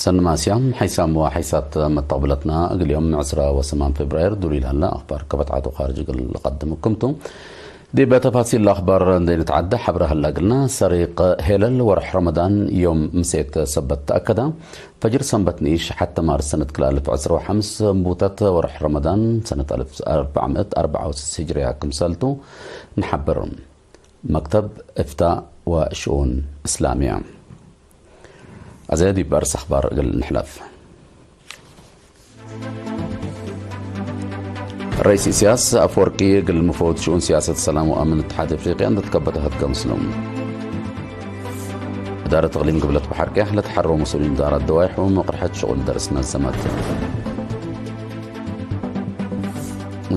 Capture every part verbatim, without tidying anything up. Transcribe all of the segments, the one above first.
ሰኒ ማስያም፣ ሐይሳም ወሐይሳት መተቅብለትና፣ እግል ዮም ዕስራ ወሰማን ፌብራይር ዱሉይ ለሀለ አኽባር ከበትዓቱ ካርጅ እግል ልቀድምኩም ቱ። ዲብ ተፋሲል ለአኽባር እንዴ ንትዓደ፣ ሐብረ ሀለ እግልና፣ ሰሪቅ ሄለል ወርሕ ረመዳን ዮም ምሴት ሰበት ተአከደ። ፈጅር ሰንበት ንኢሽ ሐተ ማርስ ሰነት ክልኤ አልፍ ዕስራ ወሐምስ፣ እምቡተት ወርሕ ረመዳን ሰነት አልፍ አርበዕ ምእት አርበዕ ወስስ ሂጅርያ ክምሰልቱ ንሐብር። መክተብ እፍታእ ወሽኡን እስላምያ። አዜ ዲብ አርስ አኽባር እግል ንሕለፍ። ረኢስ ኢሳያስ አፍወርቂ እግል ሙፈውድ ሽኡን ሲያሰት ሰላም ወአምን እትሓድ አፍሪቅያ እንደ ትከበተ ሀድገ ምስሎም። እዳረት እቅሊም ግብለት በሐርቅያ ለተሐረው መስኡሊን እዳራት ደዋይሕ ወመቅርሐት ሽቁል ደርስ ነዘመት።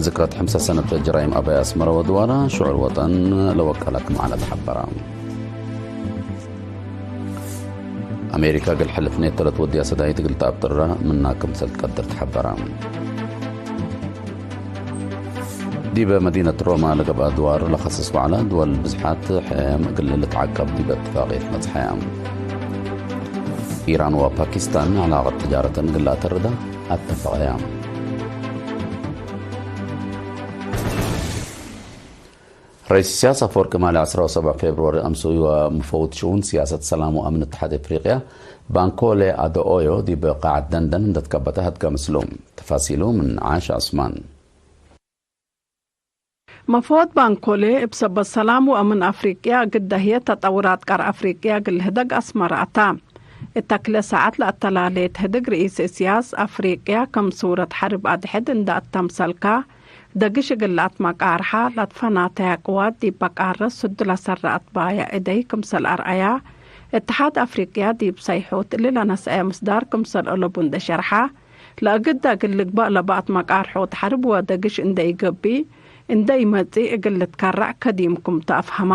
ዝክረት ሐምሳ ሰነት ጀራይም አባይ አስመረ ወድዋራ ሽዑር ወጠን ለወቀለ ክም ዐለ ተሐበረ። አሜሪካ እግል ሕልፍ ኔቶ ለትወድያ ሰዳይት እግል ተአብጥረ ምና ክምሰል ትቀድር ተሐበረ። ዲበ መዲነት ሮማ ለገብአ ድዋር ለከስስ ወዐለ ድወል ብዝሓት ሕም እግል ልትዓቀብ ዲበ እትፋቅየት መጽሐያ። ኢራን ወፓኪስታን ዐላቀት ትጃረተን እግል ለአተርዳ አተፈቀያ። ረኢስ ኢሳያስ አፈወርቂ ማሌ ዐስራ ወሰብዕ ፌብርዋሪ አምስዩ ወሙፈውድ ሽኡን ሲያሰት ሰላም ወአምን እትሓድ አፍሪቅያ ባንኮሌ አደኦዮ ዲብ ቃዐት ደንደን እንደ ትከበተ ሀድገ ምስሉ። ተፋሲሉ ምን ዓሽ ዑስማን። መፈወድ ባንኮሌ እብ ሰበት ሰላም ወአምን አፍሪቅያ እግል ደህየት ተጠውራት ቀር አፍሪቅያ እግል ልህደግ አስመረ አታ። እተ ክለ ሳዐት ለአተላሌት ህድግ ርኢስ እስያስ፣ አፍሪቅያ ከም ሱረት ሐርብ አድሕድ እንደ አተምሰልካ፣ ደግሽ እግል ለአትመቃርሐ ለትፈናተያ ቅዋት ዲብ በቃረት ሱድ ለሰረአት ባየ እደይ ክምሰል አርአያ፣ እትሓድ አፍሪቅያ ዲብ ሰይሖት እሊ ለነስአየ ምስዳር ክምሰል አለቡ እንደ ሸርሐ፣ ለእግደ እግል ልግበእ ለበአት መቃርሖት ሐርብ ወደግሽ እንደ ኢገብእ፣ እንደ ኢመጽእ እግል ልትከረዕ ከዲም ክም ተአፍሀማ።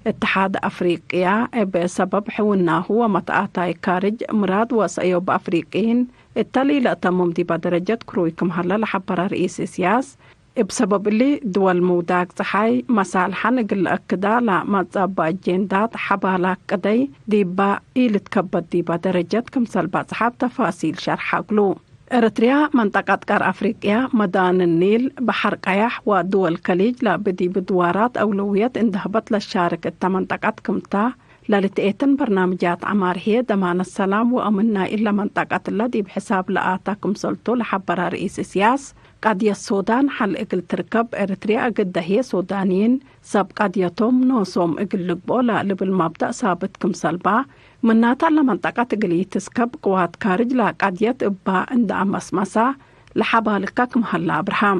እትሓድ አፍሪቅያ እብ ሰበብ ሕውናሁ ወመትአታይ ካርጅ ምራድ ወሰእዮብ አፍሪቅይን እተ ለኢለአተምም ዲበ ደረጀት ክሩይ ክም ሀለ ለሐበረ ርኢስ እስያስ፣ እብ ሰበብ እሊ ድወል ምውዳግ ጸሓይ መሳልሐን እግል ለአክዳ ለመጽአበ አጄንዳት ሐባላክ ቅደይ ዲበ ኢልትከበድ ዲበ ደረጀት ክምሰል በጽሐ እብ ተፋሲል ሸርሐ እግሉ። ኤረትርያ መንጠቀት ቀር አፍሪቅያ፣ መዳን ኒል፣ በሐር ቀያሕ ወድወል ከሊጅ ለእብ ዲብ ድዋራት አውለውየት እንደ ህበት ለሻርክ እተ መንጠቀት ክምታ ለልትኤትን በርናምጃት ዐማር ህዬ፣ ደማነት ሰላም ወአምን ናይ እለ መንጠቀት እለ ዲብ ሕሳብ ለአታ ክምሰልቱ ለሐበረ ርኢስ እስያስ፣ ቀድየት ሱዳን ሐል እግል ትርከብ፣ ኤረትርያ እግል ደህየ ሱዳንይን ሰብ ቀድየቶም ኖሶም እግል ልግብኦ ለልብል መብደእ ሳብት ክምሰልባ፣ ምናተ እለ መንጠቀት እግል ኢትስከብ ቅዋት ካርጅ ለቀድየት እባ እንደ አመስመሳ ለሐባልከ ክም ሀለ አብርሃም።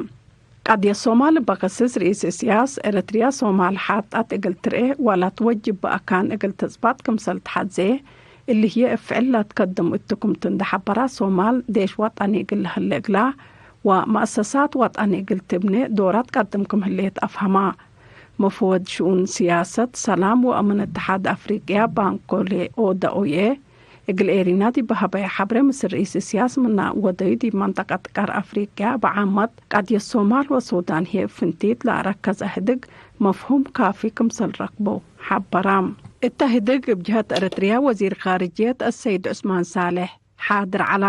ቀድየት ሶማል እበ ከስስ ርኢስ እስያስ፣ ኤረትርያ ሶማል ሐጣት እግል ትርኤ ወለትወጅብ በአካን እግል ትጽባጥ ክምሰል ተሐዜ፣ እሊ ህዬ እብ ፍዕል ለትከድም እቱ ክምቱ እንደ ሐበራ፣ ሶማል ዴሽ ወጠኒ እግል ለህሌ እግላ ወመአሰሳት ወጠኒ እግል ትብኔ ዶራት ቀድም ክም ህሌት አፍሀማ። መፍወድ ሽኡን ስያሰት ሰላም ወአምን እትሓድ አፍሪቅያ ባንኮሌ ኦደኦዬ፣ እግል ኤሪና ዲብ ሀበየ ሐብሬ፣ ምስል ርኢስ እስያስ ምነ ወደዩ ዲብ መንጠቀት ቀር አፍሪቅያ በዓመት፣ ቀድየት ሶማል ወሱዳን ህዬ እብ ፍንቲት ለአረከዘ ህድግ መፍሁም ካፊ ክምሰል ረክቦ ሐበራ። እተ ህድግ እብ ጀሀት ኤረትርያ ወዚር ካርጅየት አሰይድ ዑስማን ሳልሕ ሓድር ዐላ።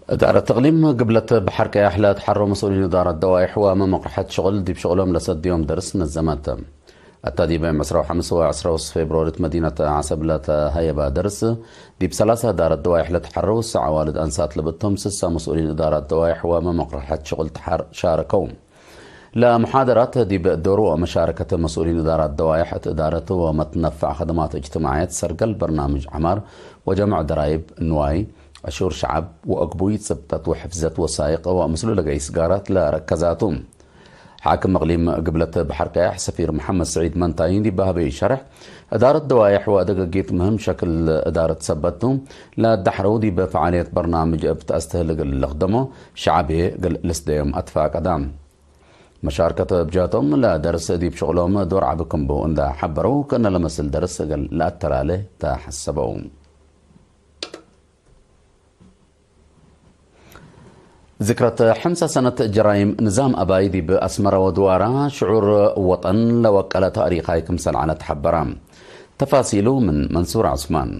እዳረት እቅሊም ግብለት በሐር ቀያሕ ለትሐሮ መስኡሊን እዳረት ደዋይሕ ወመመቅርሐት ሽቅል ዲብ ሽቅሎም ለሰድዮም ደርስ ነዘመት። እተ ዲብ ዮም ዕስራ ወሐምስ ወዕስራ ወስስ ፌብርዋሪት መዲነት ዐሰብ ለተሀየበ ደርስ፣ ዲብ ሰላሰ እዳረት ደዋይሕ ለተሐረው ሰዕ አዋልድ አንሳት ለብእቶም ስሳ መስኡሊን እዳረት ደዋይሕ ወመመቅርሐት ሽቅል ተሐር-፣ ሻረከው። ለመሓደራት ዲብ ዶር ወመሻረከት መስኡሊን እዳራት ደዋይሕ እት እዳረት ወመትነፈዕ ከደማት እጅትማዕየት፣ ሰርገል በርናምጅ ዐማር ወጀምዕ ደራይብ፣ ንዋይ፣ ዕሹር ሸዐብ ወአግቡይ፣ ጽብጠት ወሕፍዘት ወሳይቅ ወምስሉ ለገይስ ጋራት ለረከዛቱ። ሓክም እቅሊም ግብለት በሐር ቀያሕ ሰፊር መሐመድ ስዒድ መንታይ ዲብ ሀበዩ ሸርሕ፣ እዳረት ደዋይሕ ወአደገጊት ምህም ሸክል እዳረት ሰበት ቱ፣ ለዳሕረው ዲብ ፈዓልየት በርናምጅ እብ ተአስትህል እግል ልክደሞ ሸዐብ ህዬ እግል ልስደዮም አትፋቀዳ። መሻርከት ብጃቶም ለደርስ ዲብ ሽቅሎም ዶር ዐቢ ክምቡ እንደ ሐበረው፣ ክእነ ለመስል ደርስ እግል ለአተላሌ ተሐሰበው። ዝክረት ሐምሳ ሰነት ጀራይም ንዛም አባይ ዲብ አስመረ ወድዋራ ሽዑር ወጠን ለወቀለ ተእሪካይ ክምሰል ዐለ ተሐበረ። ተፋሲሉ ምን መንሱር ዑስማን።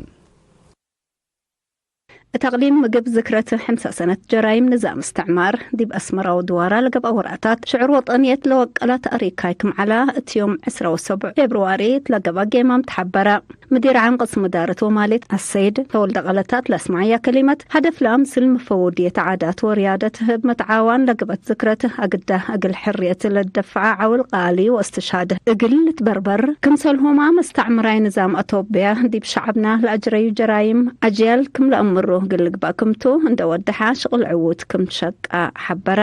እት አቅሊም ምግብ ዝክረት ሐምሳ ሰነት ጀራይም ንዛም እስትዕማር ዲብ አስመረ ወድዋራ ለገብአ ወራታት ሽዑር ወጠንየት ለወቀለ ተእሪካይ ክም ዐለ እት ዮም ዕስራ ወሰቡዕ ፌብርዋሪ እት ለገብአ ጌማም ተሐበረ። ምዲር ዓም ቅስም እዳረት ወማሌት አሰይድ ተወልደ ቀለታት ለአስመዐያ ከሊመት፣ ሀደፍ ለአምስል መፈወድየት ዓዳት ወርያደት እብ መትዓዋን ለገብአት ዝክረት፣ አግዳ እግል ሕርየት ለደፍዐ ዐውል ቃሊ ወእስትሽሃድ እግል ልትበርበር፣ ክምሰልሁመ መስተዕምራይ ንዛም አቶብያ ዲብ ሸዐብና ለአጅረዩ ጀራይም አጅያል ክም ለአምሩ እግል ልግበእ ክምቱ እንደ ወደሐ ሽቅል ዕዉት ክም ሸቀ ሐበረ።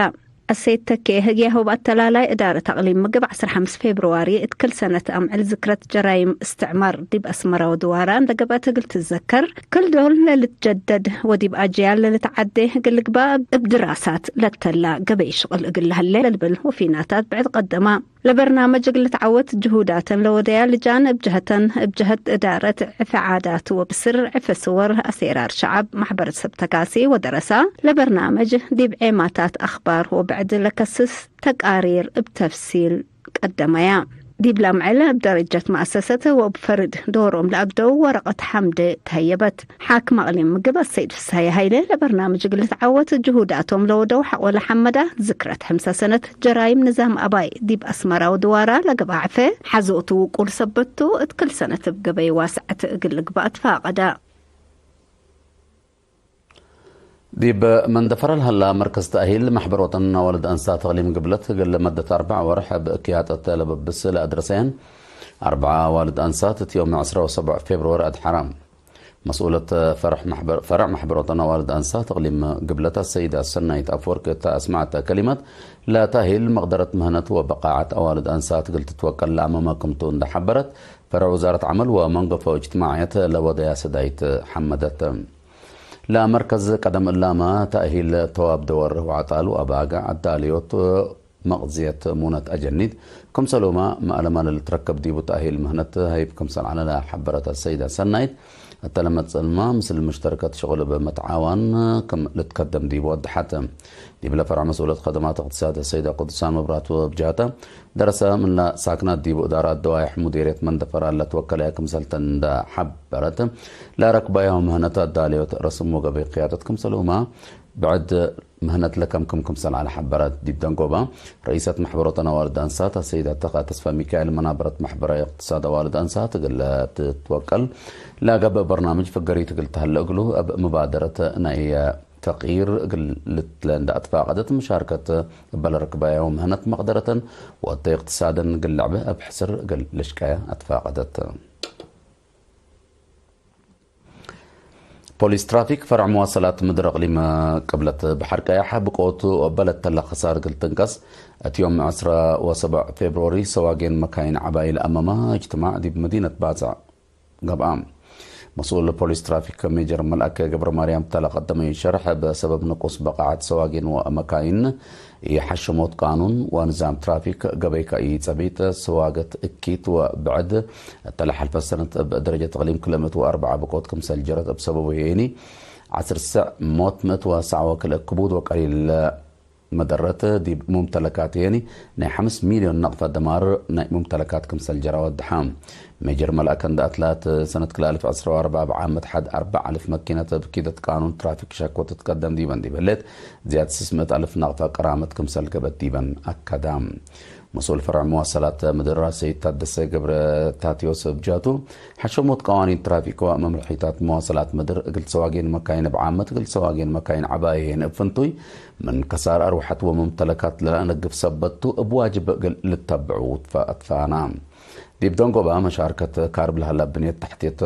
አሰይድ ተኬ ህግያሁ በአተላላይ እዳረት አቅሊም ምግብ ዐስር ሐምስ ፌብርዋሪ እት ክል ሰነት አምዕል ዝክረት ጀራይም እስትዕማር ዲብ አስመረ ወድዋራ እንደ ገብአት እግል ትዘከር፣ ክል ዶል ለልትጀደድ ወዲብ አጅያል ለልትዓዴ እግል ልግባእ እብ ድራሳት ለተላ ገበይ ሽቅል እግል ለህሌ ለልብል ወፊናታት ብዕድ ቀደማ። ለበርናመጅ እግል ልትዐወት ጅሁዳተን ለወደያ ልጃን እብ ጀሀተን፣ እብ ጀሀት እዳረት ዕፌ ዓዳት ወብስር ዕፌ ስወር አሴራር ሸዐብ፣ ማሕበረሰብ ተካሲ ወደረሳ፣ ለበርናመጅ ዲብ ዔማታት አክባር ወብዕድ ለከስስ ተቃሪር እብ ተፍሲል ቀደመያ። ዲብ ለምዕል እብ ደረጀት መአሰሰት ወእብ ፈርድ ዶሮም ለአግደው ወረቀት ሐምድ ተሀየበት። ሓክም አቅሊም ምግብ አሰይድ ፍስሀየ ሀይለ ለበርናምጅ እግል ልትዐወት ጅሁዳቶም ለወደው ሐቆ ለሐመዳ፣ ዝክረት ሐምሳ ሰነት ጀራይም ንዛም አባይ ዲብ አስመረ ወድዋራ ለገብአ ዕፌ ሐዞቱ ውቁል ሰበት ቱ፣ እት ክል ሰነት እብ ገበይ ዋስዐት እግል ልግባእ ትፋቀደ። ዲብ መንደፈረ ለሀላ መርከዝ ተእሂል መሕበር ወጠን አዋልድ አንሳት እቅሊም ግብለት፣ እግል መደት አርበዕ ወርሕ እብ እክያጠት ለብብስ ለአድረሰየን አርበዓ አዋልድ አንሳት፣ እት ዮም ዕስራ ወሰቡዕ ፌብርዋሪ አድሐራ። መስኡለት ፈርዕ መሕበር፣ ፈርዕ መሕበር ወጠን አዋልድ አንሳት እቅሊም ግብለት አሰይድ አሰናይት አፍወርቅ እተ አስመዐተ ከሊመት፣ ለተእሂል መቅደረት ምህነት ወበቃዐት አዋልድ አንሳት እግል ትትወቀል ለአመመ ክምቱ እንደ ሐበረት፣ ፈርዕ ውዛረት ዐመል ወመንገፎ እጅትማዕየት ለወደያ ሰዳይት ሐመደት። ለመርከዝ ቀደም እላመ ተእሂል ተዋብ ደወር ወዐጣል ወአባገዕ አዳልዮት መቅዝየት ሙነት አጀኒት፣ ክምሰልሁመ መአለመ ለልትረከብ ዲቡ ተእሂል ምህነት ሀይብ ክምሰል ዐለ ለሐበረት አሰይደ ሰናይት፣ እተ ለመጽእልመ ምስል ምሽተርከት ሽቅል እብ መትዓዋን ክም ልትከደም ዲቡ ወደሐት። ዲብለ ፈርዕ መስኡለት ከደማት እቅትሳድ አሰይደ ቅዱሳን መብራቱ እብ ጀሀተ፣ ደረሰ ምንለ ሳክናት ዲቡ እዳራት ደዋይሕ ሙዲርየት መንደፈራ ለትወከለየ ክምሰልተ እንደ ሐበረት፣ ለረክበያሁ ምህነት አዳልዮት ረስም ወገበይ ቅያደት ክምሰልሁመ ብዕድ ምህነት ለከምክም ክምሰል ዐለ ሐበረት። ዲብ ደንጎበ፣ ረኢሰት መሕበር ወጠን አዋልድ አንሳት አሰይድ አተካ ተስፋ ሚካኤል፣ መናበረት መሕበረ እቅትሳድ አዋልድ አንሳት እግል ትትወቀል ለገብእ በርናምጅ ፍገሪት እግል ተሀለ እግሉ፣ እብ መባደረት ናይ ተቅይር እግል ልትለ እንደ አትፋቀደት፣ መሻርከት እበ ለረክበያሁ ምህነት መቅደረተን ወእተ እቅትሳደን እግል ለዐበ እብ ሕስር እግል ልሽቀየ አትፋቀደት። ፖሊስ ትራፊክ ፈርዕ መዋሰላት ምድር እቅሊም ቅብለት በሐር ቀያሕ ብቆቱ እበ ለተለ ከሳር እግል ትንቀስ፣ እት ዮም ዕስራ ወሰቡዕ ፌብርዋሪ ሰዋጌን መካይን ዐባይ ለአመመ እጅትማዕ ዲብ መዲነት ባጽዕ ገብአ። መስኡል ፖሊስ ትራፊክ ሜጀር መልአከ ገብረማርያም እተ ለቀደመዩ ሸርሕ፣ እብ ሰበብ ንቁስ በቃዐት ሰዋጌን ወመካይን፣ ኢሐሸሞት ቃኑን ወንዛም ትራፊክ፣ ገበይ ከኢጸቢጥ፣ ሰዋገት እኪት ወብዕድ፣ እተ ለሐልፈ ሰነት እብ ደረጀት እቅሊም ክልኤ ምእት ወአርበዓ ብቆት ክምሰል ጀረት፣ እብ ሰበቡ ህዬኒ ዐስር ሰዕ ሞት፣ ምእት ወሰዕ ወክልኤ ክቡድ ወቀሊል መደረት፣ ዲብ ሙምተለካት ህዬኒ ናይ ሐምስ ሚልዮን ነቅፈ ደማር ናይ ሙምተለካት ክምሰል ጀራ ወደሐ። ሜጀር መልአከ እንደ አትላት ሰነት ክልኤ አልፍ ዕስራ ወአርበዕ እብ ዓመት ሐድ አርበዕ አልፍ መኪነት እብ ኪደት ቃኑን ትራፊክ ሸኮ ትትቀደም ዲበን ዲብ ህሌት፣ ዝያድ ስስ ምእት አልፍ ነቅፈ ቀራመት ክምሰል ገብአት ዲበን አከደ። መስኡል ፈርዕ መዋሰላት ምድር ሰይድ ታደሰ ገብረ ታቴዎስ እብ ጃቱ፣ ሐሸሞት ቀዋኒን ትራፊክ ወመምርሒታት መዋሰላት ምድር እግል ሰዋጌን መካይን እብ ዓመት፣ እግል ሰዋጌን መካይን ዐባይ ህዬን እብ ፍንቱይ ምን ከሳር አርወሐት ወሙምተለካት ለለአነግፍ ሰበት ቱ፣ እብ ዋጅብ እግል ልተብዑ ትፈ-፣ ትፈአና። ዲብ ደንጎባ መሻርከት ካርብ ለሀላ ብንየት ተሕትየት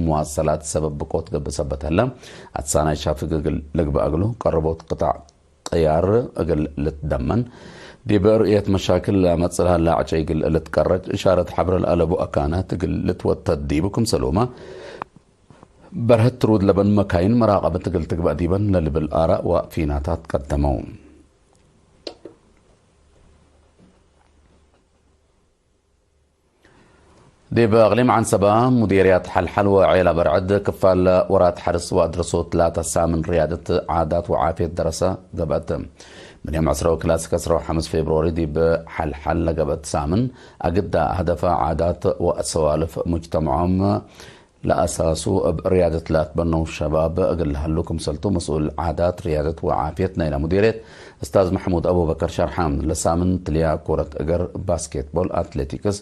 መዋሰላት ሰበብ ብቆት ገብእ ሰበት ህለ፣ አትሳናይ ሻፍግ እግል ልግበእ እግሉ፣ ቀረቦት ቅጣዕ ቅያር እግል ልትደመን፣ ዲብ ርእየት መሻክል ለአመጽእ ለሀላ ዕጨይ እግል ልትቀረጭ፣ እሻረት ሐብረ ለአለቡ አካናት እግል ልትወተድ ዲቡ ክምሰልሁመ፣ በርሀት ትሩድ ለበን መካይን መራቀበት እግል ትግበእ ዲበን ለልብል አራእ ወፊናታት ቀደመው። ዲብ እቅሊም ዐንሰበ፣ ሙዴርያት ሐልሐል ወዔላ በርዕድ፣ ክፋል ወራት ሐርስ ወአድረሶት ላተ ሳምን ርያደት ዓዳት ወዓፍየት ደረሰ ገብአት። ምን ዮም ዕስራ ወክልኤ እስክ ዕስራ ወሐምስ ፌብርዋሪ ዲብ ሐልሐል ለገብአት ሳምን፣ አግዳ ሀደፈ ዓዳት ወአሰዋልፍ ሙጅተመዖም ለአሳሱ እብ ርያደት ለአትበነው ሸባብ እግል ለሀሉ ክምሰልቱ መስኡል ዓዳት ርያደት ወዓፍየት ናይለ ሙዴርየት እስታዝ መሕሙድ አቡበከር ሸርሐ። ለሳምን ትልያ ኩረት እገር፣ ባስኬትቦል፣ አትሌቲክስ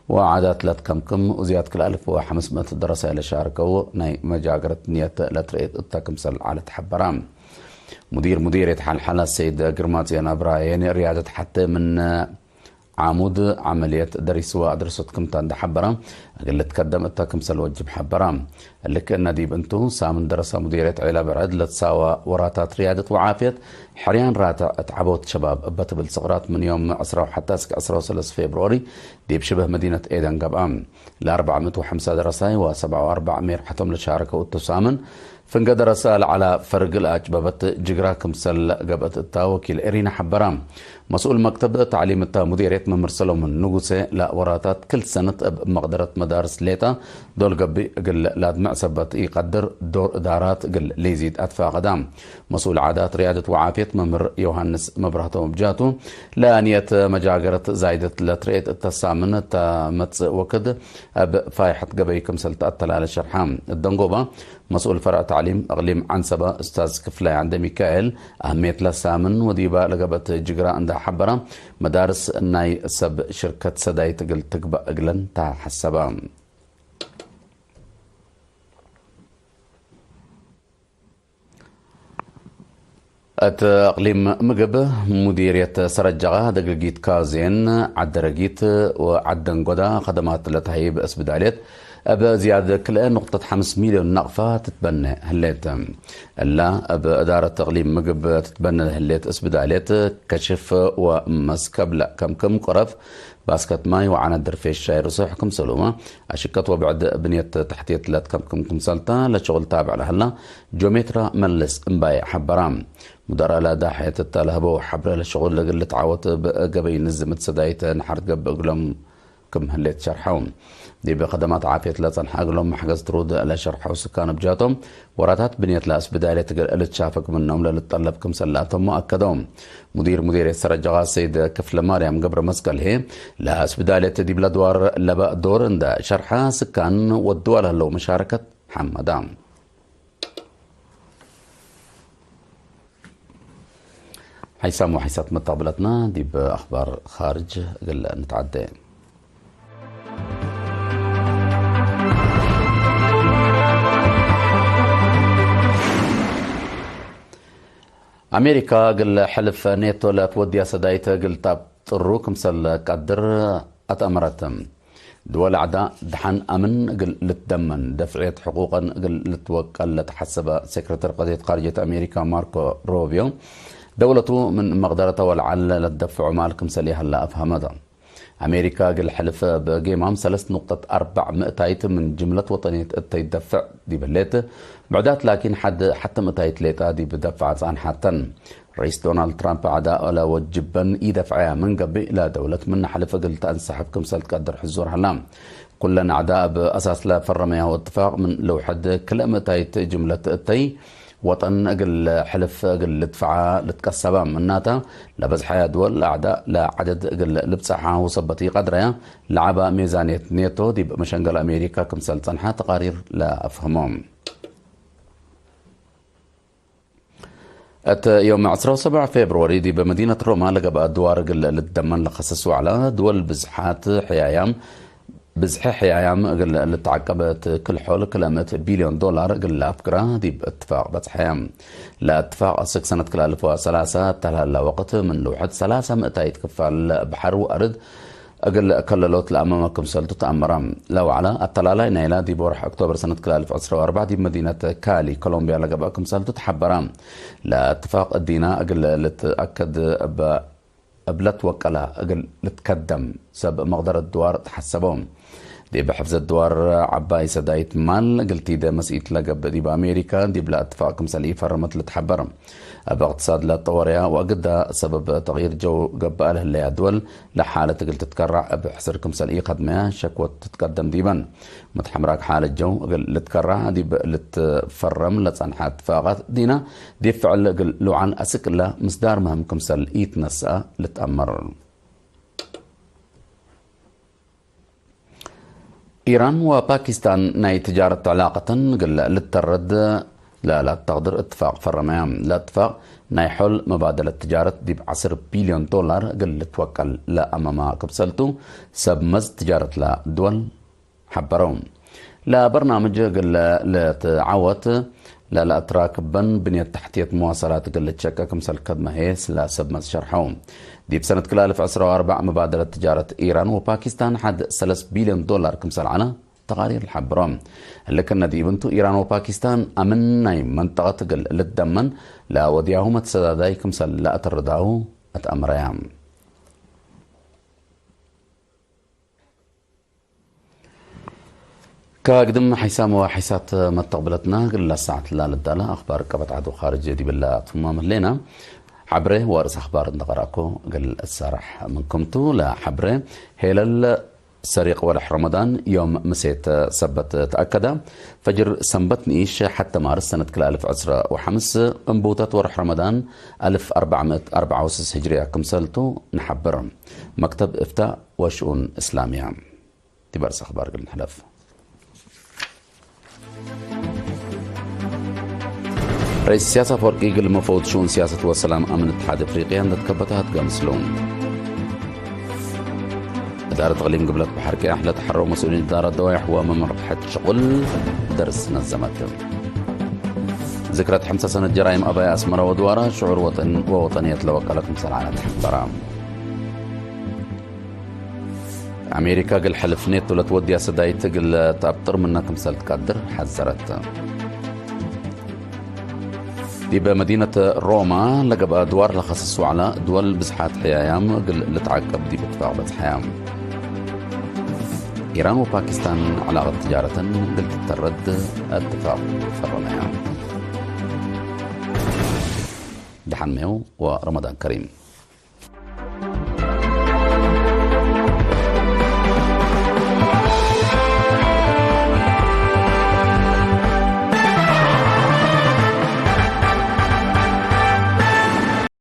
ወዓዳት ለትከምክም ወዝያድ ክልኤ አልፍ ወሐምስ ምእት ደረሳይ ለሻርከው ናይ መጃገረት ንየት ለትርኤት እተ ክምሰል ዐለት ሐበራ። ሙዲር ሙዴርየት ሐልሐለ ሰይድ ግርማጽዮን አብራየን ርያደት ሐቴ ምን ዓሙድ ዐመልየት ደሪስ ወአድረሶት ክምተ እንዴ ሐበረ፣ እግል ልትከደም እተ ክምሰል ወጅብ ሐበረ። እሊ ክእነ ዲብ እንቱ፣ ሳምን ደረሰ ሙዴርየት ዔላ በርዕድ ለትሳወ ወራታት ርያደት ወዓፍየት፣ ሕርያን ራትዕ እት ዐቦት ሸባብ እበ ትብል ስቅራት ምን ዮም ዕስራ ወሐተ እስክ ዕስራ ወሰለስ ፌብርዋሪ ዲብ ሽብህ መዲነት ኤደን ገብአ። ለአርበዕ ምእት ወሐምሳ ደረሳይ ወሰብዓ ወአርበዕ ሜርሐቶም ለሻረከው እቱ ሳምን፣ ፍንገ ደረሰ ለዐለ ፈርግ ለአጭበበት ጅግራ ክምሰል ገብአት እታ ወኪል ኤሪና ሐበራ። መስኡል መክተብ ተዕሊም እተ ሙዴርየት መምህር ሰሎሞን ንጉሴ፣ ለወራታት ክል ሰነት እብ መቅደረት መዳርስ ሌጠ ዶል ገብእ እግል ለአድምዕ ሰበት ኢቀድር፣ ዶር እዳራት እግል ሊዚድ አትፋቀዳ። መስኡል ዓዳት ርያደት ወዓፍየት መምህር ዮሐንስ መብራህቶም እብ ጃቱ፣ ለንየት መጃገረት ዛይደት ለትርኤት እተ ሳምን እተ መጽእ ወክድ እብ ፋይሐት ገበይ ክምሰል ተአተላለ ሸርሐ። እደንጎባ፣ መስኡል ፈርዕ ተዕሊም እቅሊም ዐንሰበ እስታዝ ክፍላይ ዐንደ ሚካኤል፣ አህምየት ለሳምን ወዲበ ለገብአት ጅግራ እንደ ሐበረ፣ መዳርስ ናይ ሰብ ሽርከት ሰዳይት እግል ትግበእ እግለን ተሐሰበ። እት እቅሊም ምግብ፣ ሙዲርየት ሰረጀቃ፣ ደግልጊት ካዜን፣ ዐደረጊት ወዐደንጎዳ ከደማት ለተሀይብ እስብዳልየት፣ እብ ዝያድ ክልኤ ንቁጠት ሐምስ ሚልዮን ናቅፋ ትትበነ ህሌት። እላ እብ እዳረት እቅሊም ምግብ ትትበነ ህሌት እስብዳልየት፣ ከሽፍ ወመስከብ ለከምክም ቆረፍ፣ ባስከት ማይ ወዐነት ድርፌሽ ሻይ ርሱሕ ክምሰሉመ፣ አሽቀት ወብዕድ ብንየት ተሕትየት ለትከምክም ክምሰልተ ለሽቁል ታብዕ ለሀላ ጆሜትራ መልስ እምባዬ ሐበራ። ሙደረለ ዳሕየት እተ ለህበው ሐብረ ለሽቁል እግል ልትዓወት እብ ገበይ ንዝምት ሰዳይት ነሐር ትገብእ እግሎም ክም ህሌት ሸርሐው። ዲብ ከደማት ዓፍየት ለጸንሐ እግሎም መሕገዝ ትሩድ ለሸርሐው ስካን እብ ጃቶም፣ ወራታት ብንየት ለአስብዳልየት እግል ልትሻፈግ ምኖም ለልትጠለብ ክምሰል ለአተሙ አከደው። ሙዲር ሙዴርየት ሰረጀቃ ሰይድ ክፍለማርያም ገብረመስቀል ህዬ፣ ለአስብዳልየት ዲብለ ድዋር ለበእ ዶር እንደ ሸርሐ፣ ስካን ወድዋ ለህለው መሻረከት ሐመዳ። ሐይሳም ወሐይሳት መተቅብለትና ዲብ አኽባር ኻርጅ እግል ንትዐዴ። አሜሪካ እግል ሕልፍ ኔቶ ለትወድያ ሰዳይት እግል ታብጥሩ ክምሰል ቀድር አትአመረት። ድወል አዕዳ ደሐን አምን እግል ልትደመን፣ ደፍዕየት ሕቁቀን እግል ልትወቀል ለተሐሰበ ሴክሬተር ቀድየት ካርጅየት አሜሪካ ማርኮ ሮቢዮ፣ ደውለቱ ምን መቅደረተ ወለዐል ለትደፍዖ ማል ክምሰል ይሀለ አፍሀመተ። አሜሪካ እግል ሕልፍ እብ ጌማም ሰለስ ንቁጠት አርበዕ ምእታይት ምን ጅምለት ወጠንየት እተ ኢትደፍዕ ዲብ ህሌት፣ ብዕዳት ላኪን ሐድ ሐተ ምእታይት ሌጣ ዲብ ደፍዐ ጸንሐተን። ርኢስ ዶናልድ ትራምፕ አዕዳ ለወጅበን ኢደፍዐያ ምን ገብእ፣ ለደውለት ምነ ሐልፍ እግል ተአንሰሕብ ክምሰል ትቀድር ሕዙር ሀላ። ኩለን አዕዳ እብ አሳስ ለፈረመያሁ እትፋቅ ምን ልውሐድ ክልኤ ምእታይት ጅምለት እተይ ወጠን እግል ሕልፍ እግል ልድፈዓ ልትቀሰበ። ምናተ፣ ለበዝሐያ ድወል አዕዳ ለዐደድ እግል ልብጸሓሁ ሰበት ኢቀድረያ፣ ለዐበ ሜዛንየት ኔቶ ዲብ መሸንገል አሜሪካ ክምሰል ጸንሐ ተቃሪር ለአፍህሞ። እት ዮም ዕስራ ወሰብዕ ፌብርዋሪ ዲብ መዲነት ሮማ ለገብአ ድዋር እግል ልትደመን ለከሰስ ወዕለ ድወል ብዝሓት ሕያያም፣ ብዝሒ ሕያያም እግል ልትዓቀብ እት ክል ሖል ክልኤ ምእት ቢልዮን ዶላር እግል ለአፍግራ ዲብ እትፋቅ በጽሐያ። ለእትፋቅ አስክ ሰነት ክልኤ አልፍ ወሰላሳ እተ ለሀላ ወቅት ምን ልውሐድ ሰላሳ ምእታይት ክፋል በሐር ወአርድ እግል ከለሎት ለአመመ ክምሰልቱ ተአመረ። ለወዕለ አተላላይ ናይላ ዲብ ወርሕ ኦክቶበር ሰነት ክልኤ አልፍ ዕስራ ወአርበዕ ዲብ መዲነት ካሊ ኮሎምቢያ ለገብአ ክምሰልቱ ተሐበረ። ለእትፋቅ እዲና እግል ልትአከድ እበ እብለት ወቀላ እግል ልትከደም ሰብ መቅደረት ድዋር ተሐሰበው። ዲብ ሕፍዘት ድዋር ዐባይ ሰዳይት ማል እግል ቲደ መስኢት ለገብእ ዲብ አሜሪካ ዲብለ እትፋቅ ክምሰል ኢፈረመት ልትሐበር። እብ እቅትሳድ ለጠወረያ ወእግዳ ሰበብ ተቅይር ጀው ገብአ ለህለያ ድወል ለሓለት እግል ትትከራዕ እብ ሕስር ክምሰል ኢከድመያ ሸክወት ትትቀደም ዲበን። መትሐምራግ ሓለት ጀው እግል ልትከራዕ ዲብ ልትፈረም ለጸንሐ እትፋቃት ዲና ዲብ ፍዕል እግል ልውዓል አስክ እለ ምስዳር ምህም ክምሰል ኢትነስአ ልትአመር። ኢራን ወፓኪስታን ናይ ትጃረት ዕላቀተን እግል ልተረድ ለለአተቅድር እትፋቅ ፈረመያ። ለእትፋቅ ናይ ሖል መባደለት ትጃረት ዲብ ዐስር ቢልዮን ዶላር እግል ልትወቀል ለአመማ ክምሰልቱ ሰብ መዝ ትጃረት ለድወል ሐበረው። ለበርናምጅ እግል ልትዓወት ለለአትራክበን ብንየት ተሕትየት መዋሰላት እግል ልትሸቀ ክምሰል ከድመ ህዬ ለሰብ መዝ ሸርሐው። ዲብ ሰነት ክልኤ አልፍ ዕስራ ወአርበዕ መባደለት ትጃረት ኢራን ወፓኪስታን ሐድ ሰለስ ቢልዮን ዶላር ክምሰል ዐለ ተቃሪር ለሐብሮ። እሊ ክነ ዲብ እንቱ ኢራን ወፓኪስታን አምን ናይ መንጠቀት እግል ልትደመን ለወድያሁ መትሰዳዳይ ክምሰል ለአተርዳሁ አትአምረያ። ከግድም ሐይሳም ወሐይሳት መተቅብለትና እግል ለሳዕት ላልዳለ አኽባር ቀበት ዐድ ወኻርጅ ዲብለ አትማም ህሌና። ሐብሬ ወርእስ አኽባር እንደ ቀረእኮ እግል እሳራሕ ምንክምቱ። ለሐብሬ ሄለል ሰሪቅ ወርሕ ረመዳን ዮም ምሴት ሰበት ተአከደ። ፈጅር ሰንበት ንኢሽ ሐተ ማርስ ሰነት ክልኤ አልፍ ዕስረ ወሐምስ፣ እንቡተት ወርሕ ረመዳን አልፍ አርበዕ ምእት አርበዕ ወስስ ህጅርያ ክምሰልቱ ነሐብር። መክተብ እፍታእ ወሽኡን እስላምያ። ዲብ አርእስ አኽባር እግል ንሕለፍ። ረኢስ ኢሳያስ አፈወርቂ እግል መፈውድ ሽኡን ሲያሰት ወሰላም አምን እትሓድ አፍሪቅያ እንደ ትከበተ አትገምስሉ። እዳረት እቅሊም ግብለት በሐር ቀያሕ ለተሐረው መስኡሊን እዳረት ደዋይሕ ወመመርሐት ሽቁል ደርስ ነዘመት። ዝክረት ሐምሳ ሰነት ጀራይም አባይ አስመረ ወድዋራ ሽዑር ወጠን ወወጠንየት ለወቀለ ክምሰል ዐለ ተሐበረ። አሜሪካ እግል ሕልፍ ኔቶ ለትወድያ ሰዳይት እግል ተአብጥር ምነ ክምሰል ትቀድር ሐዘረት። ዲብ መዲነት ሮማ ለገብአ ድዋር ለከሰሱ ዐለ ድወል ብዝሓት ሕያያም እግል ልትዓቀብ ዲብ እትፋቅ በጽሐያ። ኢራን ወፓኪስታን ዐላቀት ትጃረተን እግል ትተረድ እትፋቅ ፈረመያ። ደሐን ሜው ወረመዳን ከሪም።